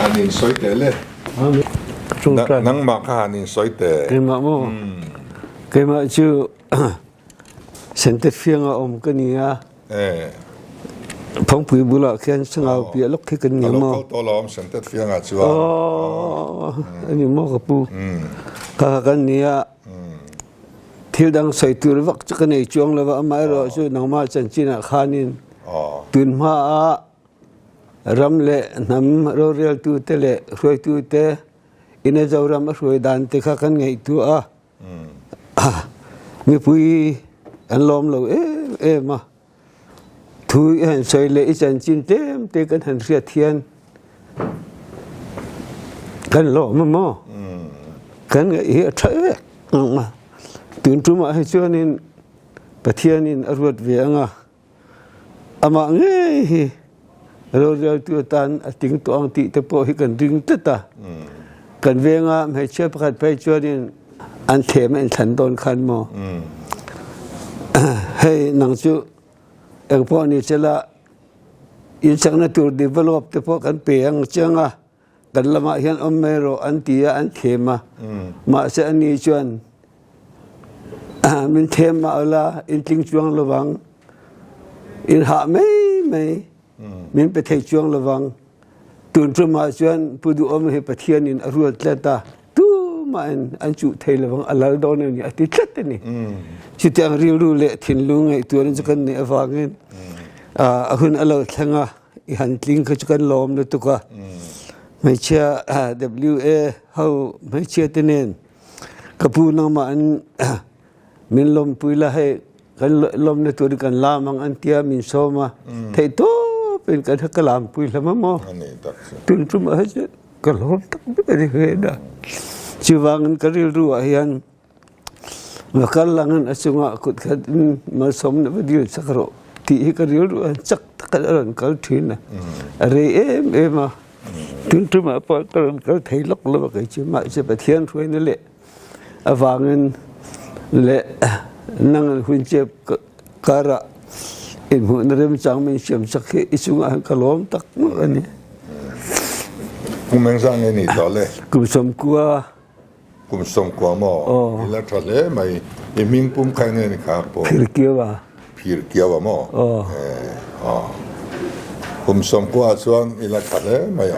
Han in sawi teh le. Nangmah kha han in sawi teh. Keimah maw? Keimah chu Sentet fianga awm ka ni a. Phawngpui bulah khian sangau piah lawk khi kan ni maw? Ka lo kal tawh lo Sentet fianga chuan. Aw, a ni maw ka pu. Kha kha kan ni a. Thil dang sawi tur vak chu ka nei chuang lo va, amaherawhchu nangmah chanchinah khanin tunhma ah ram leh hnam roreltute leh hruaitute ina Zoram a hruai dan te kha kan ngaihtuah a, mipui an lawm lo em em a, thu i han sawi leh i chanchin tlem te kan han hriat hian kan lawm a maw? Kan ngaih hi a tha em a, tun tumah hi chuanin Pathianin a ruat ve ang a. Amah ngei hi roreltu atan a ting tawh ang tih te pawh hi kan ring tlat a. Kan venga hmeichhia pakhat phei chuanin an thlem a inthlan dawn khan maw hei nang chu engpawh ni sela inchakna tur develop te pawh kan pe ang chiang a, kan lamah hian awm mai rawh an ti a, an thlem a. Mahse ani chuan min thlem mah ula in tling chuang lovang, in hah mai mai, min pe thei chuang lovang. Tun tumah chuan Pu Duhawm hi Pathianin a ruat tlat a, tumahin an chuh thei lovang, a lal dawn a ni a ti tlat a ni. Chutiang rilru leh thinlung ngaihtuahna chu kan neih avangin a hun a lo thleng a. I han tling kha chu kan lawm lutuk a, hmeichhia WA ho hmeichhia te nen ka pu nangmah an min lawmpui la hei kan lawmna tur kan lam ang an tia min sawm a, theih tawp in kan ka lampui hlawm a maw tun tumah hi chuan ka lawm tak vek a ni hle a, chuvangin ka rilru ah hian Va kal langin a chungah kut khat in malsawmna va dil chak rawh tih hi ka rilru a chak takin a rawn kal thin a, a rei em em a, tun tumah pawh ka rawn kal thei lawk lo a kei chu mahse Pathian hruaina leh avangin leh nang an hun chep karah inhmuhna remchang min siam chak hi i chungah hian ka lawm tak ngawt a ni. Kum engzah nge ni tawh le? Kum 90. Kum 90 maw? I la tha hle mai. I hming pum kha enge ni kha pawh? Phir kiau a. Phir kiau a maw? Aw. Kum 90 ah chuan i la tha hle mai a.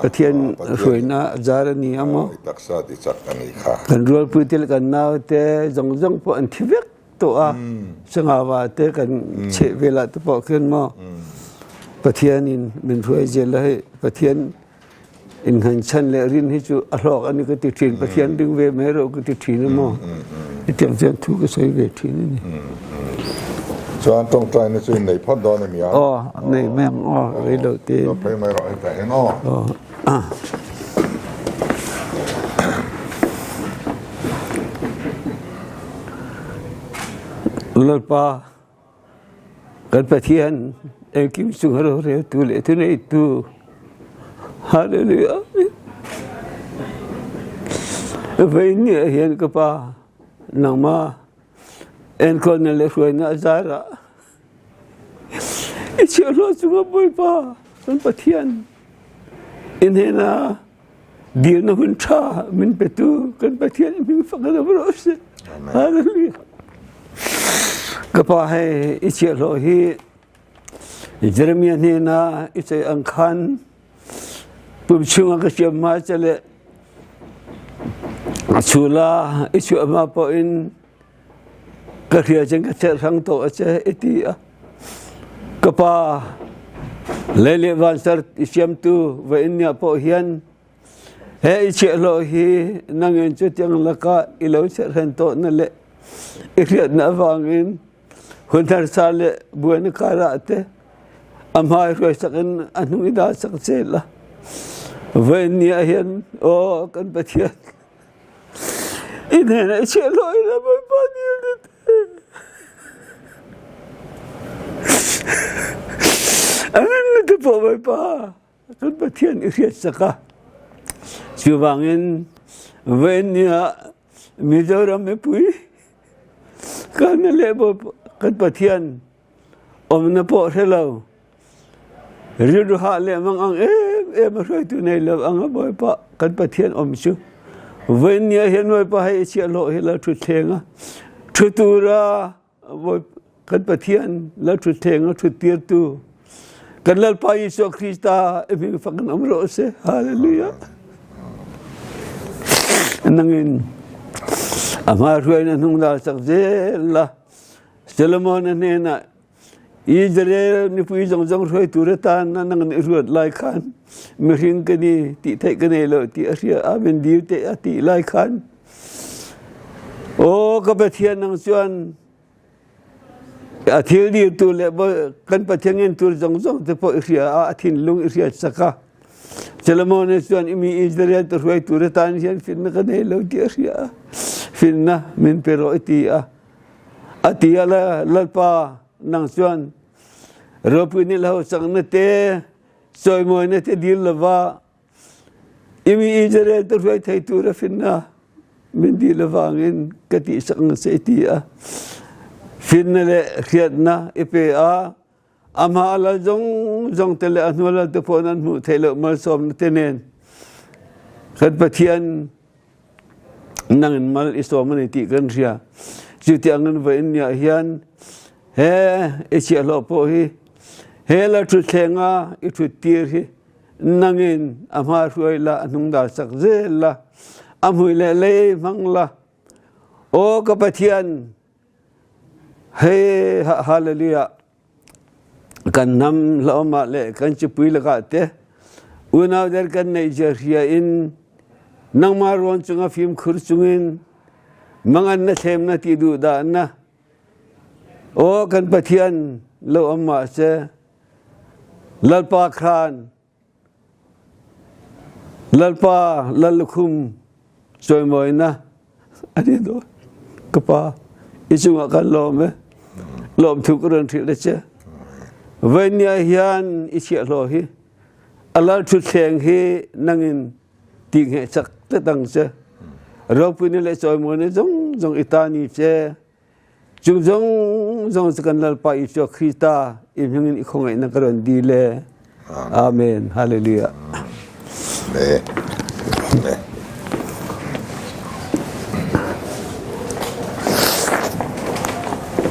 Pathian hruaina a zar a ni a maw? I taksa ti chak a ni kha. Kan rualpui te leh kan nau te zawng zawng pawh an thi vek tawh a. Sangava te kan chheh velah te pawh khian maw Pathianin min hruai zel a hei Pathian Innghanchan leh rin hi chu a hlawk a ni ka ti thin. Pathian ring ve mai rawh ka ti thin a maw? Hetiang chuan thu ka sawi ve thin a ni. Chuan tawngtaina chu in nei phawt dawn a mi a? Aw, nei mai ang aw, rei lo te. Lo phei mai rawh hetah hian aw. Aw. Lalpa. Kan Pathian engkim chunga roreltu leh thuneitu Hallelujah Vawiin hian ka pa nangma enkawlna leh hruaina a zarah i chhiahhlawh chunga Bawipa kan Pathian i hnena Dirna hun tha min petu kan Pathian i hming fak in rawh se. Hallelujah. Ka pa hei i chiahhlawh hi Jeremiah hnena i chei ang khan pum chungah ka siam hma che le a chula i chuah hma pawhin Ka hria cun ka cherhhrang tawh a che i ti a. Ka pa lei le vanser i siamtu va in nia pawh hian he i chiahhlawh hi nangin cu tiang lakah i lo cherhren tawh na le i hriatna avangin hun harsa le buaina karah te a hmai hruaisak in a hnung i dah sak che la. Va in nia hian aw kan Pathian I hnenah i chhiahhlawh ila Bawipa dil ni te. A min na te pawh Bawipa kan Pathian i hriat sak a. Chuvangin vawiin nia Mizoram mipui kan leh kan Pathian awmna pawh hre lo rilru hah leh mang ang em. em em a hruaitu nei lo anga Bawipa kan Pathian awm chu vawiin nia hian Bawipa hei i chhiahhlawh hi la thutthleng a thu tura kan Pathian la thutthleng a thut tirtu kan Lalpa Isua Krista i hming fak in awm rawh se. Hallelujah. Nangin a hma hruaina hnung dal sak zel la Solomon a hnenah Israel mipui zawng zawng hruai tur atan nang i ruat lai khan mihring ka ni tih theih ka nei lo tih a hria a min dil teh a tih lai khan aw ka Pathian nang chuan a thil dirtu leh kan Pathian ngen tur zawng zawng te pawh i hria a a thinlung i hriat sak a Solomon chuan i mi Israel te hruai tur atan hian finna ka nei lo tih a hria a finna min pe rawh i ti a A ti a Lalpa nang chuan ropui ni lo changna te chawimawina te dil lova i mi Israel te hruai thei tur a finna min dil avangin ka tihsak ang che i ti a. Finna leh hriatna i pe a, A hma a lal zawng zawng te leh a hnu a lal te pawh an hmuh theih loh malsawmna te nen kan Pathian nangin mal i sawm a ni tih kan hria. Chuti angin vawiin niah hian he i chhiahhlawh pawh hi he la thutthleng-a i thut tir hi nangin a hma hruai la, a hnung dal sak zel la, a hmui leh lei hmang la. Aw ka Pathian, Hei hallelujah kan hnam hlawm ah le kan cipui lakah te unau der kan neih zia hria in nangmah ruang cungah fimkhur cungin mangan na thlem na ti duh dah na aw kan Pathian lo om ma se Lalpa khan Lalpa lal lukhum cawimawina a ni dawn. Ka pa, i cungah kan lawm e. Lawmthu ka rawn hrilh a che. Voinia hian i chiahhlawh hi a lal ṭhutthleng hi nangin ti nge chak tlat ang che. Ropui ni le cawimawina zong zong i ta ni che. Cung zong zong cu kan Lalpa Isua Khrista i hming in i khawngaihnak ka rawn dil e. Amen. Hallelujah. Amen. Amen.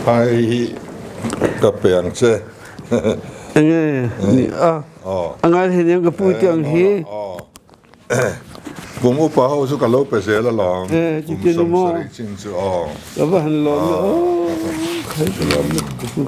Ai hi ka pe ang che. Enge ni a. Angai he ka pu tiang hi. Kum upa ho chu ka lo pe zel alawm. Eh, Kum chuti ni maw? 70 chin chu aw. Ka va han lawm na aw. Khai ka lawm na ka pu.